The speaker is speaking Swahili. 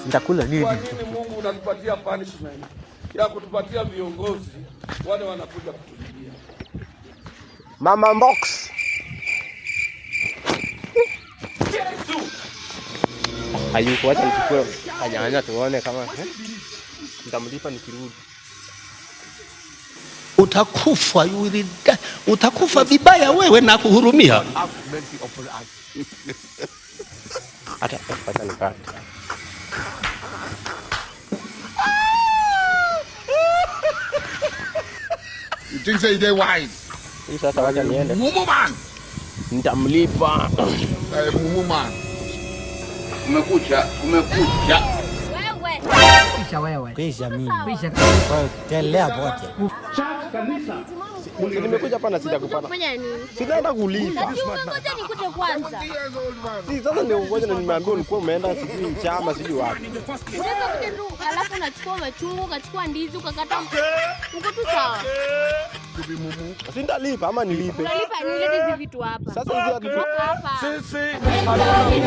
Nitakula nini? Kwa nini Mungu unatupatia punishment ya kutupatia viongozi wale wanakuja kutuibia? Mama Mbox. Yesu! Hayuko, wacha nichukue kanyanya tuone kama nitamlipa nikirudi. Utakufa, you will die. Utakufa vibaya wewe na kuhurumia. Have mercy upon us. Hata wacha nikate. You think say they wise? Hii sasa wacha niende. Mumu man. Nitamlipa. Mumu man. Kumekucha, kumekucha. Wewe. Pisha wewe. Pisha mimi. Pisha. Telea pote. Si nimekuja hapa na sijakupata. Kufanya nini? Sitaenda kulipa. Si unangoja nikuje kwanza. Si sasa ndio ngoja na nimeambiwa ulikuwa umeenda sijui chama sijui wapi. Unaweza kuja tu alafu unachukua machungwa, ukachukua ndizi, ukakata. Uko tu sawa. Sintalipa ama nilipe? Unalipa nilete hizi vitu hapa. Sasa hizi hadi Toka hapa. Sisi Imani